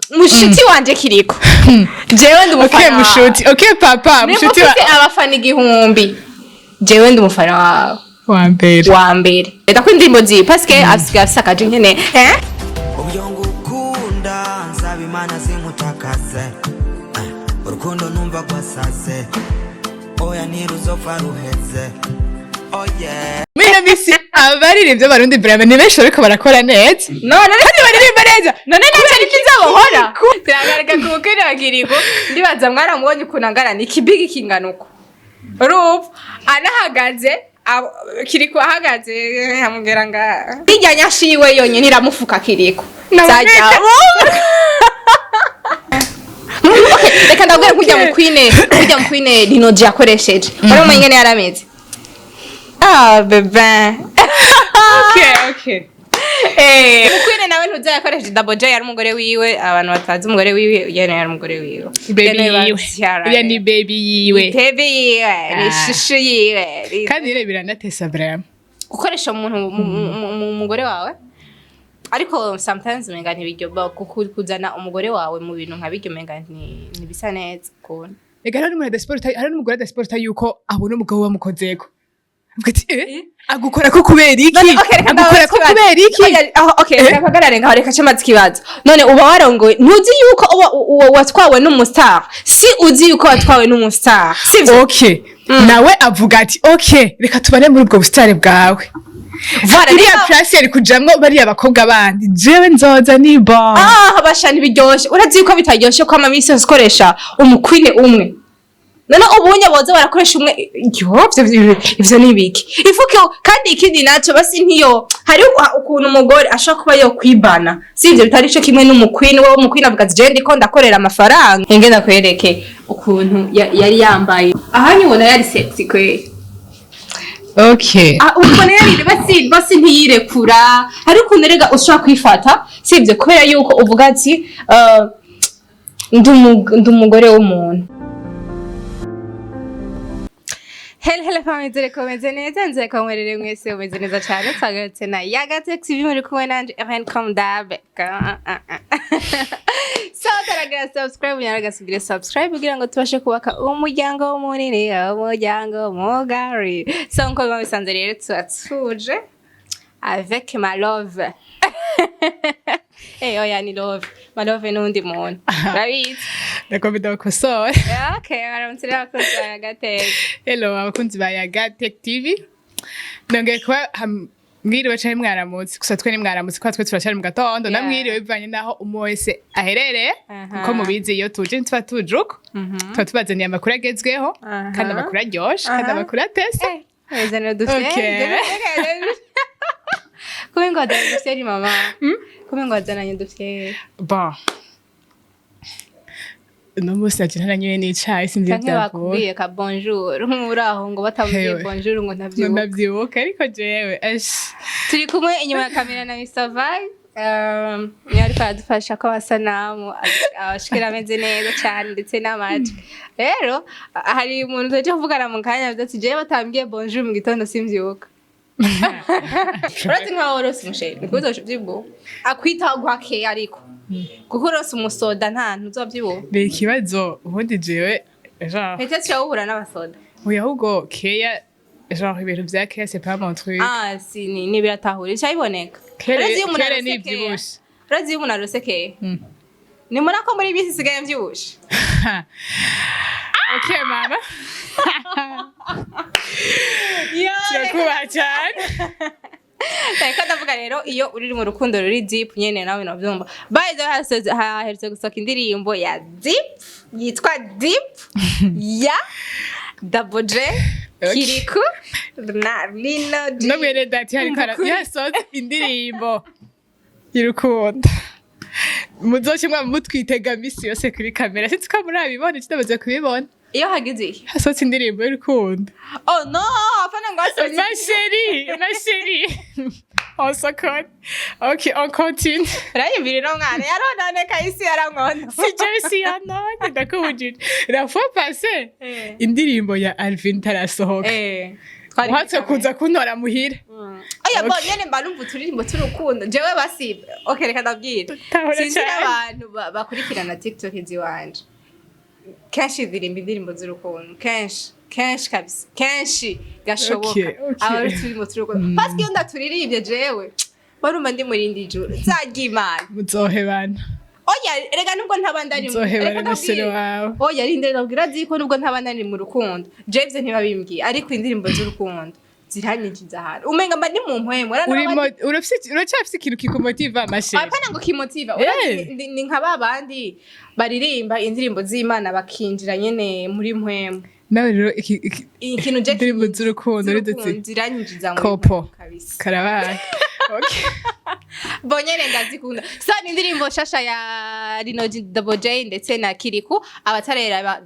Mushuti wanje Kiriko, jewe ndi Okay. umufana wawe. Mushuti, okay papa. Nimba Mushuti wa ufite abafana 1000, jewe ndi umufana wawe wa mbere. Wa mbere. Reka ko indirimbo ziwe, parce que asigaye afise akaje nyene, eh. Ubyo ngukunda, nsaba Imana sinkutakaze. Urukundo numva rwasaze, oya, ntiruzopfa ruheze, oye. Muri ino minsi abaririmbyi b'Abarundi vraiment ni benshi bariko barakora neza None kandi baririmba neza. None nacyo ariko izabohora turagarika ku bukwe wa Kiriko. Ndibaza mwaramubonye ukuntu angana, ni ikibigi kingana uko. Urumva anahagaze, Kiriko ahagaze amubwira nga irya nyashi yiwe yonyine iramufuka Kiriko. Naboneka. Zajya. Okay, reka ndabwire kujya mu kwine Lino G yakoresheje, urabona ingene yarameze. Ah bébé. Okay. Eh, mukwine nawe ntuza yakoresheje. Double J yari umugore wiwe. Abantu batazi umugore wiwe, yari umugore wiwe. Baby Yari yiwe. bavyaranye. Uriya ni baby yiwe. Baby yiwe ni Ah. shushu yiwe. Kandi rero biranatesa vraiment. Gukoresha umuntu umugore wawe, ariko sometimes umenga ntibiryo kuzana umugore wawe mu bintu nka biryo, umenga ntibisa neza ukuntu. Ega hari n'umuntu adasupporta, hari n'umugore adasupporta yuko abona umugabo bamukozeko. Avuga ati: "Eh, agukora ko kubera iki?" None, okay, reka Agukora ko ndabaza kubera iki? Oya, aho, okay, reka mpagarare ngaho, reka cemaze ikibazo. None uba warongoye, ntuzi yuko uba watwawe n'umustar? Si uzi yuko watwawe n'umustar, sivyo? Okay, nawe avuga ati: "Okay, reka tubane muri ubwo busitani bwawe." Voilà, Iriya reka place yari kujamwo bariya bakobwa bandi, jewe nzoza ni bon. Ah, basha, ntibiryoshe. Urazi yuko bitaryoshe ko ama misi yose ukoresha umukwine umwe. None ubunye boza barakoresha umwe yo, ivyo ni ibiki ifuke? Kandi ikindi naco, basi ntiyo hari ukuntu umugore ashobora kuba yo kwibana, si ivyo bitari ico kimwe n'umukwini. Wowe umukwini avuga ati: "Je ndiko ndakorera amafaranga." Enge ndakwereke ukuntu yari yambaye ahanye, ubona yari sexy kweli. Okay. Ah, ubona yari basi ntiyirekura. Hari ukuntu erega ushobora kwifata, sibyo, kubera yuko uvuga ati: "Ndi umugore w'umuntu." Hello, hello family, nzere ko meze neza, nzere ko mwerere mwese umeze neza cyane. Twagarutse na Yaga Tech TV, muri kumwe nanje Evan Comdab. So taragira subscribe, nyaragasigira subscribe kugira ngo tubashe kubaka umuryango munini, umuryango mugari. So nko biba bisanzwe rero, tuba tuje avec ma love. Eh, oya, ni love, ma love n'undi muntu, urabizi. Ndakomeza ndabakosore. Okay, baramutse rero abakunzi ba Yaga Tech. Hello abakunzi ba Yaga Tech TV, nongeye kuba mwiriwe canke mwaramutse. Gusa twe ni mwaramutse kuko twe turacyari mu gatondo. Namwiriwe bivanye n'aho umwe wese aherereye. Kuko mubizi, iyo tuje ntituba tuje uko, tuba tubazaniye amakuru agezweho kandi amakuru aryoshe kandi amakuru atese. Wezana udufyeri. Okay. Kuba ngo wazanye udufyeri, mama, kuba ngo wazananye udufyeri. Bon, uno munsi naje ntaranyoye n'icayi, sinzi Canke ivyo bakubwiye ka bonjour, nk'uri aho ngo batamubwiye Hewe. bonjour ngo ntavyibuka. Ndavyibuka, ariko jewe esh. Turi kumwe inyuma ya kamera na Mr. Vibe, niwe ariko aradufasha ko amasanamu abashikira ameze neza cyane, ndetse n'amajwi. Rero hari umuntu tuje kuvugana mu kanya avuze ati: "Jewe batambwiye bonjour mu gitondo simvyuka." Uretse nkaho worose umusheri, niko uzovyibuha akwitaho guha keya, ariko kuko urose umusoda nta ntuzovyibuha. Ni ikibazo ubundi jewe genre Peut-être uhura n'abasoda. Oya, ahubwo keya, genre ibintu vya keya, c'est pas mon truc. Ah, si ni biratahura, ica biboneka. Kere Urazi iyo umuntu kere arose keya? Nivyibushe. Urazi iyo umuntu arose keya, ni muri ko muri bisi isigaye mvyibushe. Okay mama, turakubaha cyane. Reka ndavuga rero, iyo uri mu rukundo ruri deep nyene, nawe navyumva. By the way, haherutse gusohoka indirimbo ya deep yitwa Deep ya Double J, Kiriku na Lino G. No mwene dati hariko Umukuru. yasohotse indirimbo y'urukundo, muzoce mwaba mutwitega misi yose kuri kamera. Sinzi ko murabibona, kitamaze kubibona. Iyo hagize iki? Hasohotse indirimbo y'urukundo. Oh no, apana ngo hasohotse. Ma chérie, ma chérie, on se connaît. Ok, on continue. Urayumvira, ino mwana yarononeka, isi yarankonda. Si je si yanone, ndakubujije. La fois passée, Eh. indirimbo ya Alvin itarasohoka. Eh. Twari Uhatse kuri kuza kuntora muhira. Oya, bo Okay. nyene mba numva uturirimbo tw'urukundo jewe. Basi okay, reka ndabwira. Tahora Sinzi cane. n'abantu bakurikirana TikTok ziwanje, kenshi ndirimba indirimbo z'urukundo, kenshi kenshi kabisa, kenshi gashoboka. Aba ari uturirimbo tw'urukundo, parce que iyo ndaturirimbye jewe barumva ndi murindi juru zarya Imana. Muzohebana. Oya, rega nubwo ntaba ndari Muzohebana reka na chéri ndabwire. wawe. Oya, rinde ndabwira ziko nubwo ntaba nari mu rukundo, jewe ivyo ntibabimbwiye, ariko indirimbo z'urukundo ziranyinjiza ahantu umenga mba ndi mu mpwemu. Urimo uracyafise ikintu kikumotiva, ma chérie? Apana ngo kimotiva. Eh. Ni nka ba bandi baririmba indirimbo z'Imana bakinjira nyene muri mpwemu. Nawe rero Ikintu je indirimbo z'urukundo z'urukundo ridutse ziranyinjiza muri Kopo. mpwemu kabisa. Karabaye, okay. Bo nyene ndazikunda. So ni indirimbo shasha ya Lino G, Double J ndetse na Kiriku. Abatarera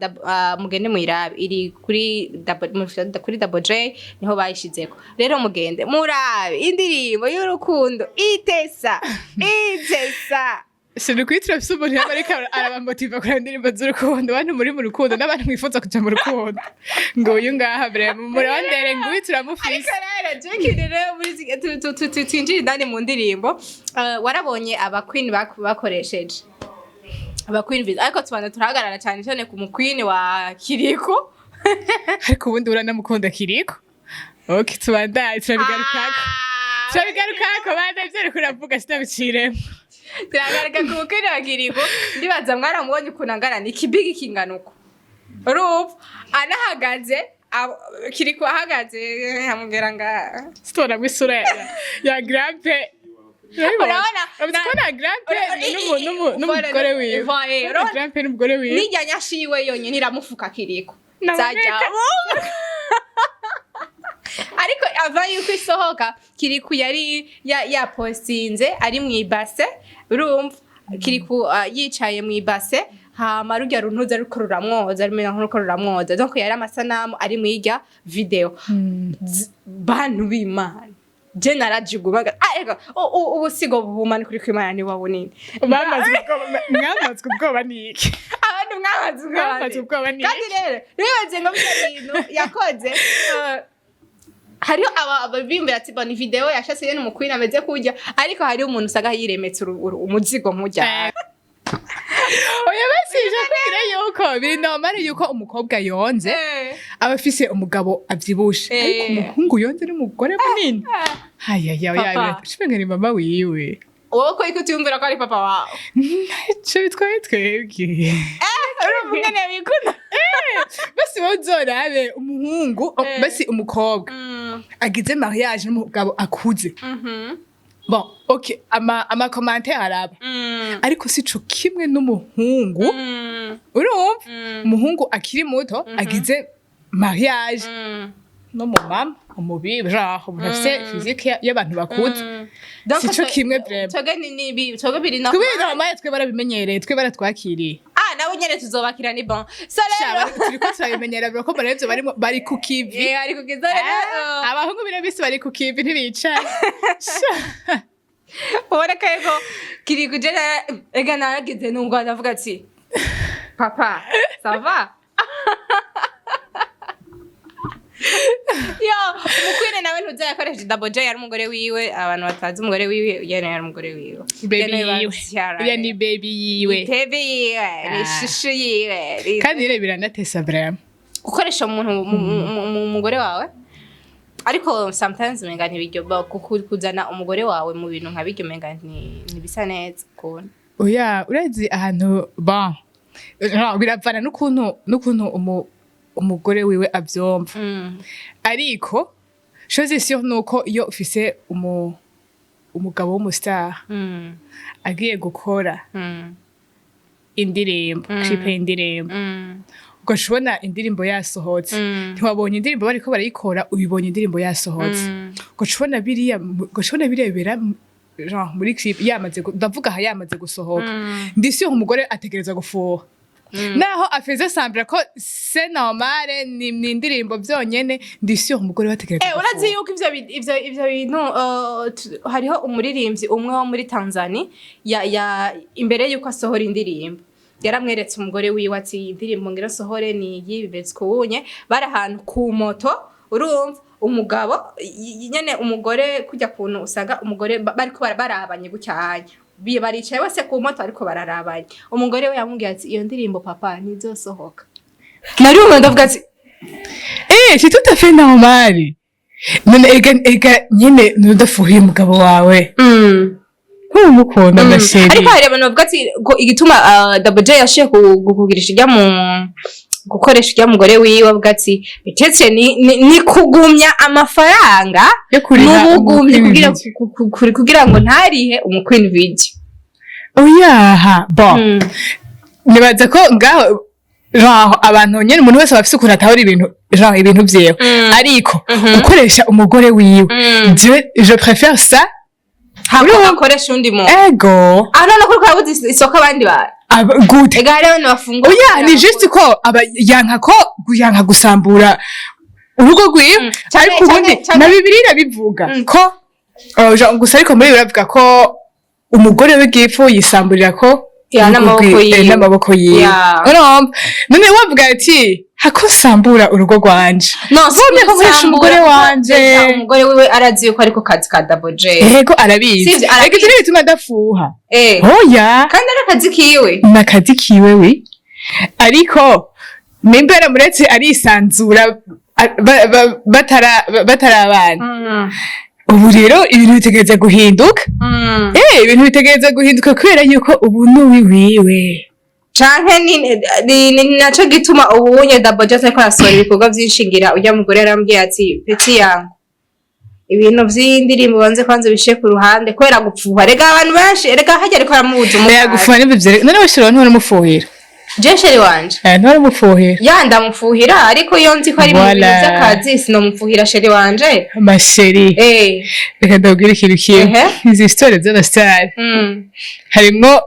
mugende muyirabe, iri kuri Double J niho bayishizeko. Rero mugende murabe indirimbo y'urukundo itesa itesa. Sinzi kuri turafise umuntu yaba ariko arabamotiva kureba indirimbo z'urukundo. Abantu muri mu rukundo n'abantu mwifuza kuja mu rukundo, ngo uyu ngaha vraiment murondere, nguyu turamufise. Ariko rero Jackie, rero muri twinjire indani mu ndirimbo. Warabonye aba queen bakoresheje aba queen visa, ariko tubanza turahagarara cyane cyane ku mu queen wa Kiriko. Ariko ubundi uranamukunda Kiriko. Okay, tubandanye, turabigarukako. Turabigarukako bana, ivyo ariko uravuga sinabiciremo. Turagaruka ku mu queen wa Kiriko. Ndibaza mwaramubonye ukuntu angana, ni ikibigi kingana uko. Urumva anahagaze, Kiriko ahagaze amubwira nga Sitonamwo isura ya grand-père. Urabona? Urabona ko na grand-père n'umugore wiwe. Urabona? Na grand-père n'umugore wiwe. N'irya nyashi yiwe yonyine iramufuka Kiriko. Naboneka. Zajya ariko ava yuko isohoka, Kiriku yari yapostinze ari mu ibase. Urumva Kiriku yicaye mu ibase, hama rurya runtuza ruko ruramwoza, rumera nk'uruko ruramwoza. Donc yari amasanamu ari mu irya video. Bantu b'Imana, je narajugumaga. Ariko ubusigo buhuma ni kuri kw'Imana niba bunini. Mwamazwe ubwoba ni iki? Abantu mwamaze ubwoba. Mwamaze ubwoba ni Kandi iki? rero nibaze ngo bino bintu yakoze, hariho ababimbira ati bona video yashatse nyene umukwini ameze kurya, ariko hariho umuntu usanga yiremetse umuzigo nkurya. Oya, basije kubwira yuko biri normal yuko umukobwa yonze aba afise umugabo avyibushe, ariko umuhungu yonze n'umugore munini, hayaya. Papa. Oya, ni mama wiwe. Wowe ko iko utiyumvira ko ari papa wawe? Ntacyo bitwaye twebwe. Urumva ingene bikunda. Basi wowe uzorabe umuhungu, basi umukobwa agize mariage n'umugabo akuze. Bon, ok, ama commentaire araba, ariko si co kimwe n'umuhungu. Urumva umuhungu akiri muto agize mariage n'umumama umubi, genre umuntu afise physique y'abantu bakuze, Donc, si co kimwe vraiment. Twebwe twebwe biri no Twebwe normal, twe barabimenyereye, twe baratwakiriye. Ah, nawe nyene tuzobakira, ni bon. So rero Turiko turabimenyera bro, ko barevyo barimo bari ku kivi. Ari kugeza rero Abahungu bino bisi bari ku kivi, ntibicaye. Ubona ko ariko kiri kuje. Ega naragize nubwo ndavuga ati papa, ça va? Yo umukwine nawe ntuzayakoresheje. Double J yari umugore wiwe. Abantu batazi umugore wiwe, yari umugore wiwe. Baby Yari yiwe. bavyaranye. Uriya ni baby yiwe. Itebe yiwe ni Ah. ishusho yiwe. Kandi rero biranatesa vraiment. Gukoresha umuntu umugore wawe, ariko sometimes umenga ntibiryo kuzana umugore wawe mu bintu nka biryo, umenga ntibisa neza ukuntu. Oya, urazi ahantu, bon, no, biravana n'ukuntu umugore wiwe avyumva, ariko chose sûre nuko iyo ufise umugabo w'umustar agiye gukora indirimbo, clip y'indirimbo, ugaca ubona indirimbo yasohotse, ntiwabonye indirimbo bariko barayikora, uyibonye indirimbo yasohotse, ugaca ubona biriya bibera genre muri clip yamaze ndavuga aha yamaze gusohoka, ndi sûr umugore ategereza gufuha, naho afeze semblant ko c'est normal, ni indirimbo vyonyene, ndi sûr umugore we ategereza Urazi gufuha. yuko ivyo bintu, hariho umuririmbyi umwe wo muri Tanzania ya imbere yuko asohora indirimbo yaramweretse umugore wiwe ati: "Iyi ndirimbo ngira sohore ni iyi, bimeze kuwunye." Bari ahantu ku moto, urumva. Umugabo nyene umugore, kujya kuntu usanga umugore bariko barabanye gucyanya, baricaye bose ku moto ariko bararabanye, umugore we yamubwiye ati: "Iyo ndirimbo, papa, ntizosohoka." Nari umwe ndavuga ati: Eh, c'est tout à fait normal. None ega nyene nudafuhiye umugabo wawe, ntumukunda, ma chérie. Ariko hari abantu bavuga ati ko igituma Double J yashiye kugurisha ijya mu gukoresha ijya mugore wiwe, avuga ati peut-être ni kugumya amafaranga yo kuriha n'ubugumye umu Queen kugira Video. kugira ngo ntarihe umu Queen Video. Oyaha, bon, nibaza ko ngaho genre abantu nyene, umuntu wese aba afise ukuntu atahura ibintu, genre ibintu vyiwe, ariko gukoresha umugore wiwe, je préfère ça. Hako Urumva? akoresha undi muntu. Ego. Ah, none ko yabuze isoko abandi bantu. Gute? Ega hari abantu bafungura. Oya, ni juste ko aba yanka ko yanka gusambura urugo rwiwe. Ariko ubundi na Bibiliya irabivuga ko genre gusa, ariko muri Bibiliya biravuga ko umugore w'igifu yisamburira ko Ya, urugo n'amaboko yiwe. N'amaboko yiwe. Urumva none wavuga ati hako sambura urugo rwanje, No, vumye ko nkoresha umugore wanje. Umugore wiwe arazi yuko ariko kazi ka Double J. Ego, arabizi. Sivyo, arabizi. Ego, ivyo ntibituma adafuha. Oya. Kandi ari akazi kiwe. Ni akazi kiwe we, ariko nimba yaramuretse arisanzura batarabana, ubu rero ibintu bitegereza guhinduka. Ibintu bitegereza guhinduka kubera yuko ubu n'uwiwiwe. Canke ni naco gituma ubunye Double J atariko arasohora ibikorwa vyinshi, ngira urya mugore yarambwiye ati: "Petit yangu, ibintu vy'indirimbo banze kwanza bishe ku ruhande," kubera gupfuha. Rega abantu benshi, rega harya ariko aramubuza umukasi. Gufuha nibyo vyere none washira ntiwaramufuhira? Je chéri wanje? Ntiwaramufuhira? Ya, ndamufuhira, ariko iyo nzi ko ari mu bintu Voilà. vy'akazi sinomufuhira chéri wanje. Ma chérie, reka ndabwire ikintu kimwe. Izi story z'aba star harimwo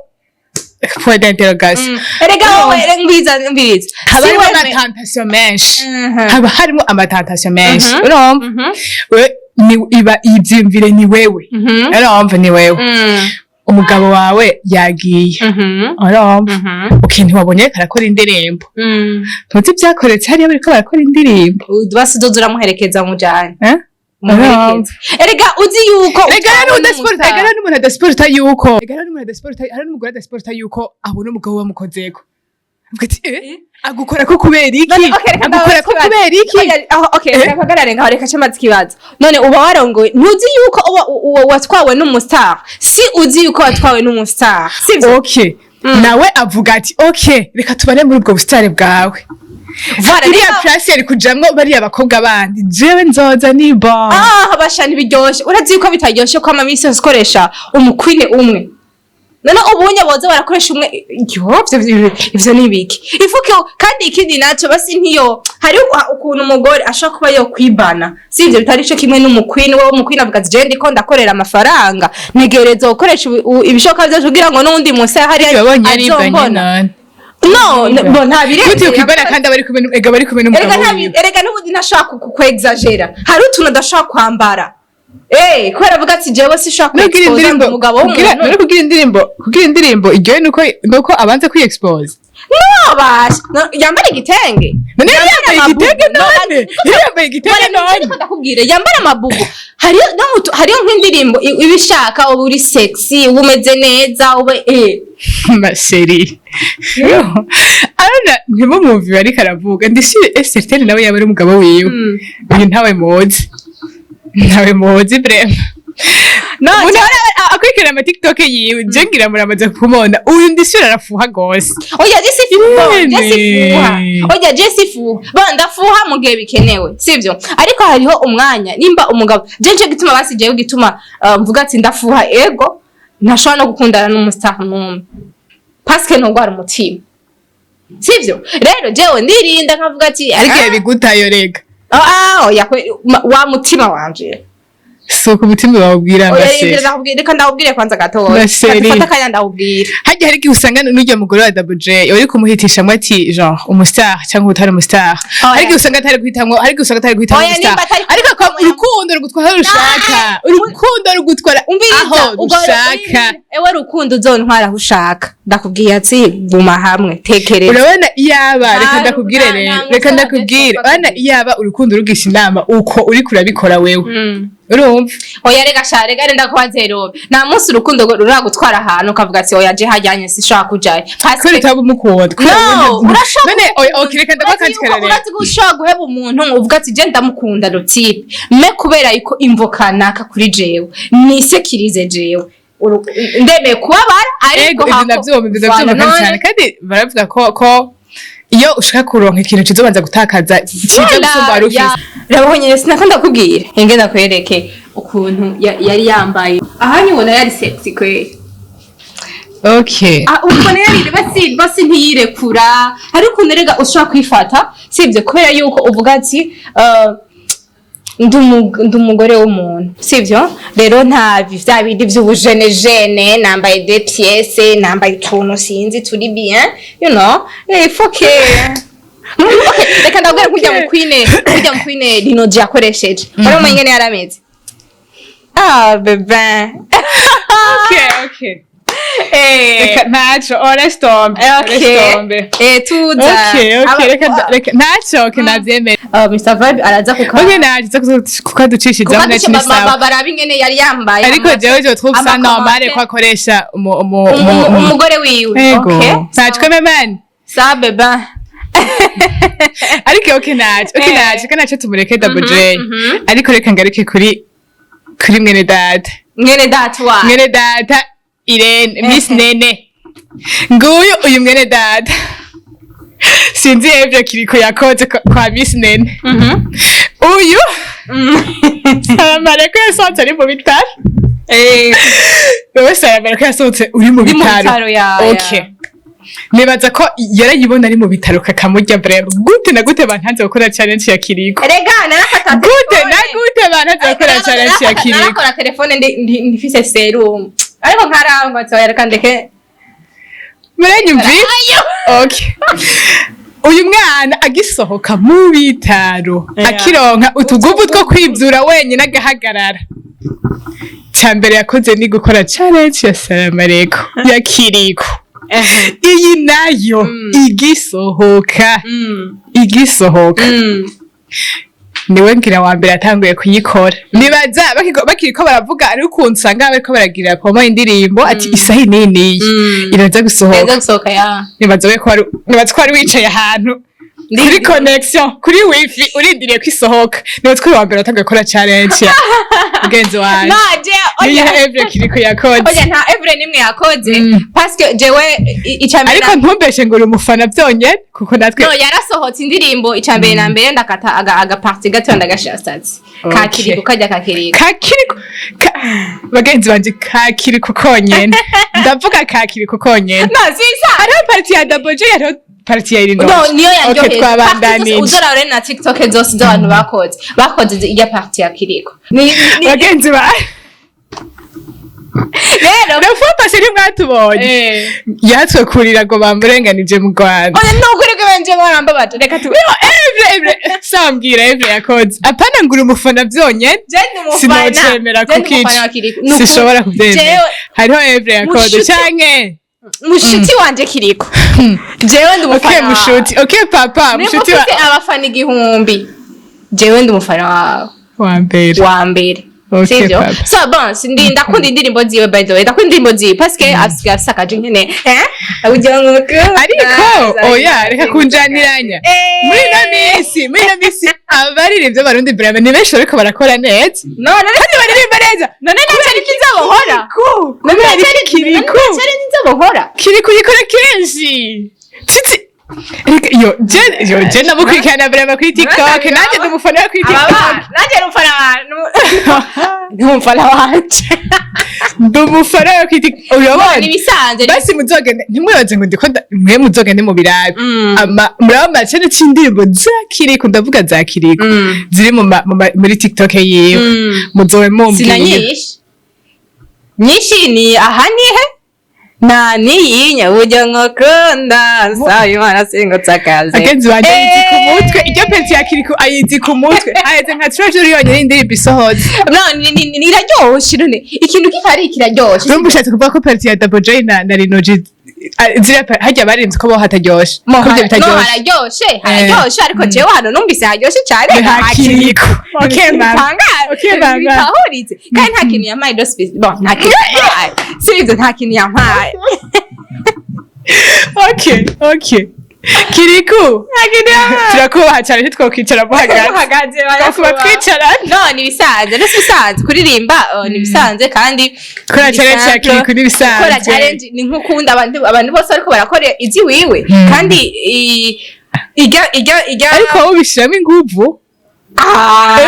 point d'interrogation. Erega wowe ngwiza mbiriza. Haba Si harimo wewe- ama tentation menshi. Haba harimo ama tentation menshi. Mhm. Urumva we ni iba ivyiyumvire ni wewe. Urumva ni wewe, umugabo wawe yagiye. Urumva, okay, ntiwabonye ariko arakora indirimbo, ntuzi ibyakoretse hariya bariko barakora indirimbo. Basi uzoza uramuherekeza, mujane. Eh? Umuherekeza. Erega uzi yuko Rega utwawe rero udasiporta. n'umustar. Rega rero n'umuntu adasiporta yuko, rega rero n'umuntu adasiporta, hari n'umugore adasiporta yuko abona umugabo bamukozeko, avuga ati: "Eh, agukora ko kubera iki?" None, okay, reka Agukora ko ndabaza. kubera iki? Oya, aho, okay, Eh? reka mpagarare ngaho, reka camaze ikibazo. None uba warongowe, ntuzi yuko uba watwawe n'umu star? Si uzi yuko watwawe n'umu star, sivyo? Okay, nawe avuga ati: "Okay, reka tubane muri ubwo busitani bwawe." Voilà, iriya place yari kujamwo bariya bakobwa bandi, jewe nzoza ni bon. Ah, basha, ntibiryoshe. Urazi yuko bitaryoshe ko ama misi yose ukoresha umu queen umwe. None ubunye boza barakoresha umwe, yo ivyo ni ibiki ifuke? Kandi ikindi naco, basi ntiyo hari ukuntu umugore ashobora kuba yo kwibana, sivyo? Bitari ico kimwe n'umu queen. Wowe umu queen avuga ati: "Je ndiko ndakorera amafaranga, ntegereza gukoresha ibishoboka vyose kugira ngo n'uwundi munsi hari Babonye yaribanye. azombona." None No, bo nta birenze. gute yokwibana kandi aba ari kumwe ega bari kumwe Erega n'umugabo nta wiwe? Erega n'ubundi ntashobora kwexagera, hari utuntu adashobora kwambara, kubera avuga ati: "Jewe sinshobora Kugira kwexposa indirimbo umugabo w'umuntu." None kugira indirimbo iryohe nuko abanza kwi-expose? No, basha. No, yambara igitenge. None yari Yambara yambaye amabubu. igitenge? No, None yari yambaye igitenge? Bara None niko ndakubwira, yambara amabubu. Hariyo no hariyo nk'indirimbo iba ishaka uba uri sexy, uba umeze neza, ube Ma chérie, arona ntimumwumve ariko aravuga, ndishire esertene nawe yaba ari umugabo wiwe. Uyu ntawe muzi, ntawe muzi vraiment. No, umuntu akurikirana ama TikTok yiwe, je ngira muramaze kumubona, uyu ndishyura arafuha gose. Oya, je sifuha, je Yemwe. sifuha. Oya, je sifuha. Ba ndafuha mu gihe bikenewe, sivyo? Ariko hariho umwanya nimba umugabo je nce gituma basi jewe gituma mvuga ati ndafuha, ego ntashobora no gukundana n'umu star n'umwe parce que ntugwara umutima, sivyo? Rero jewe ndirinda nkavuga ati Ariko ah, yabigutayo rega. Ah, oya, wa mutima wanje. Si uko umutima wawubwira. Oya, ma chérie. rindira, ndakubwira, reka ndakubwire kwanza gatoya. Ma chérie. Dufate akanya ndakubwire. Harya hari igihe usanga n'urya mugore wa Double J uri kumuhitishamwo ati genre umustar cyangwa utari umustar. Oya. Hari igihe usanga atari guhitamwo, hari igihe usanga atari guhitamwo Oya, umustar. nimba atari Ariko ko urukundo rugutwara aho rushaka, urukundo rugutwara Umviriza, aho rushaka. Ewe, rukundo uzontwara aho ushaka, ndakubwiye ati guma hamwe, tekereza. Urabona, iyaba, reka Nta- ndakubwire nta- rero, nta reka musore ndakubwire, adashobora urabona, iyaba urukundo rugisha inama uko uriko urabikora wewe, urumva? Oya, rega sha, rega renda kuba zero. Nta munsi urukundo ruragutwara ahantu ukavuga ati oya, je hajyanye sishobora kujayo. Kubera utaba umukunda. No, urashobora. None oya, okay, reka ndaguha akandi karorero. Urazi ko ushobora guheba umuntu uvuga ati je ndamukunda le type, mais kubera yuko imvo kanaka kuri jewe nisekirize jewe, ndemeye kubabara, ariko Ego, ivyo ndavyumva, ivyo ndavyumva kandi cyane. Kandi baravuga ko iyo ushaka kuronka ikintu ciza ubanza gutakaza ciza gusumba wari ufise. Raba nyine, sinako ndakubwira, enge ndakwereke ukuntu yari yambaye ahanye, ubona yari sexy kweli. Okay. Ah, ubona yari basi ntiyirekura. Hari ukuntu rega ushobora kwifata, sibyo, kubera yuko uvuga ati ndi umugore w'umuntu, sibyo? Rero nta vya bindi vy'ubujenejene, nambaye deux pièces, nambaye utuntu sinzi turi bien, il faut que, okay, reka ndabwira nk'urya mu kwine Lino G yakoresheje, urabona ingene yarameze, ah bébé. Okay. Reka ntaco, oh, laisse tomber. Okay. Laisse tomber. Tuza. Okay, reka ntaco, okay, navyemera. Mr Vibe araza kuka Okay, naje kukaducishirizaho neza, ni sawa. Baraba ingene yari yambaye. Ariko jewe je trouve ça normal ko akoresha Umugore wiwe. Ego. Okay. Ntaco man. Sa bébé. Ariko okay, naco, okay, naco reka naco tumureke Double J. Ariko reka ngaruke kuri mwene data. Mwene data wa Mwene data Irene, Miss Nene, nguyu uyu mwene data, sinzi evyo kiriko yakoze kwa Miss Nene. Uyu saramare ko yasohotse ari mu bitaro. Wewe saramare ko yasohotse uri mu Ndi mu bitaro. bitaro, ya. Okay, nibaza ko yarayibona ari mu bitaro kakamurya. Vraiment, gute na gute bantanze gukora challenge ya Kiriko? Erega narafata Gute telefone. na gute bantanze gukora challenge ya Kiriko? Narakora telefone ndifise serum, ariko nkarangwa ati oya, reka ndeke. Muranyumvise? Okay, uyu mwana agisohoka mu bitaro, akironka utuguvu two kwivyura wenyine agahagarara, cya mbere yakoze ni gukora challenge ya Salamareko ya Kiriko. Iyi nayo igisohoka, igisohoka, niwe ngira wa mbere yatanguye kuyikora. Nibaza bakiriko baravuga, ari ukuntu usanga bariko baragira promo indirimbo ati isaha iyi n'iyi iraza gusohoka. Iraza gusohoka, ya. Nibaza we ko wari, nibaza ko wari wicaye ahantu kuri connection, kuri wifi, urindiriye ko isohoka. Nibaza ko uri wa mbere watanguye gukora challenge ya mugenzi wanje. No, je Niyo oya. Evre Kiriko yakoze. Oya, nta Evre nimwe yakoze, parce que jewe icambere Ariko ntumbeshe ngo uri umufana byonyene, kuko natwe No, yarasohotse indirimbo, icambere na mbere ndakata aga partie gato ndagashira statut ka Kiriko, kajya ka Kiriko. Kakiriko bagenzi banje, kakiriko konyene, ndavuga kakiriko konyene. No, sisa. Hariho partie ya Double J, hariho partie ya Irino. No, niyo yaryoheye. Okay, twabandanije. Uzora ure na TikTok zose z'abantu bakoze ijya partie ya Kiriko ni Bagenzi ba Rero Rafata ntimwatubonye, yatwe kurira ngo bamurenganije mu Rwanda. Oya, nukuri ko benje barambabaje, reka tu No, Evre, Evre sambwira Evre yakoze, apana ngo uri umufana byonyene. Je ndi umufana. Sinocemera Je ndi kukica. umufana wa Kiriko. Nukuri. Sinshobora kubyemera. Hariho Evre yakoze canke Mushuti wanje Kiriko, jewe ndi umufana. Okay, mushuti, okay papa. Niba Mushuti wa ufite abafana 1000, jewe ndi umufana wawe wa mbere. Wa mbere. Okay, Sivyo? papa. So bon, sindi ndakunda indirimbo ziwe, by the way ndakunda indirimbo ziwe parce que asigaye afise akaje nkene ugira ngo Ariko oya, reka kunjaniranya. Muri ino minsi abaririmbyi b'Abarundi vraiment ni benshi bariko barakora neza No, none kandi baririmba neza. None nacari kinzabo nkora. Kubera iki Kiriko? Nacari nzabo nkora. Kiriko uyikora kenshi. Titi Reka, yo je ndamukurikirana vraiment kuri TikTok. Nanjye ndi umufana we kuri TikTok. Aba nanjye ni umufana wa, ni umufana wanje. Ndi umufana we kuri TikTok, urabona. Ni ibisanzwe. Basi muzogende, ntimwibaze ngo ndiko mwe muzogende mu birabi. Ama muraba amacene c'indirimbo za Kiriku, ndavuga za Kiriku, ziri muri TikTok yiwe. Muzobe Sina mumbwira. Nyinshi nyinshi ni aha nihe na niyinya buryo nkukunda, nsaba Imana singutsakaze. Agenzi banje ayizi ku mutwe. Iryo petit ya Kiriku ayizi ku mutwe, aheze nka treasure yonyine indirimbo isohotse. No, iraryoshe. None ikintu gihari kiraryoshe. Urumva ushatse kuvuga ko petit ya Double J na Lino G, ziriya harya barinze ko bo hataryoshe, ko ivyo No, bitaryoshe? Hararyoshe, hararyoshe, ariko jewe hano numvise haryoshe cyane. Ni ha Kiriku. Okay, mama. Okay, mama. Bitahuritse kandi nta kintu yampaye do bon, nta kintu yampaye, sivyo, nta kintu yampaye. Okay, Kiriku, turakubaha cyane, ntitwokwicara muhagaze. Muhagaze. Twakuba twicarana. No, ni ibisanzwe, no si ibisanzwe kuririmba, ni ibisanzwe kandi Gukora challenge ya Kiriku ni ibisanzwe. Gukora challenge ni nk'ukunda abantu bose ariko barakora iziwiwe kandi ijya Ariko wowe ubishiramo inguvu. Ah!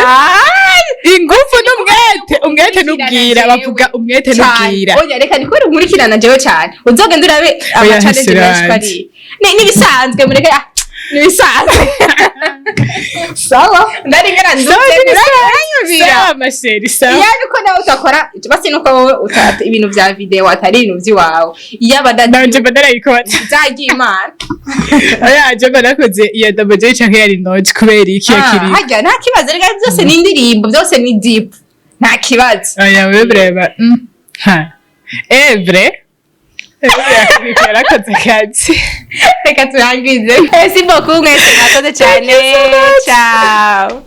Ingufu n'umwete, umwete n'ubwira, bavuga umwete n'ubwira. Oya, reka nikore nkurikirana jewe cyane, uzogenda urabe Oya, ama challenge menshi ko ari ni ibisanzwe, mureke, ah, ni ibisanzwe. Sawa. Ndari ngara. Sawa, Uranyumvira. Sawa, ma chérie, sawa. Iyo nuko nawe utakora, basi nuko wowe ibintu vya video atari ibintu vy'iwawe, iyo abadadi Nanje mba narayikora. Zagiye Imana. Oya, je mba nakoze iya Double J canke iya Lino G, kubera iki ya Kiriku? Harya nta kibazo reka, byose ni indirimbo, byose ni deep, nta kibazo. Oya, wewe vraiment, ha evre Evre yarakoze akazi. Reka turangize. Merci beaucoup mwese, mwakoze cyane. Thank you so much. Ciao.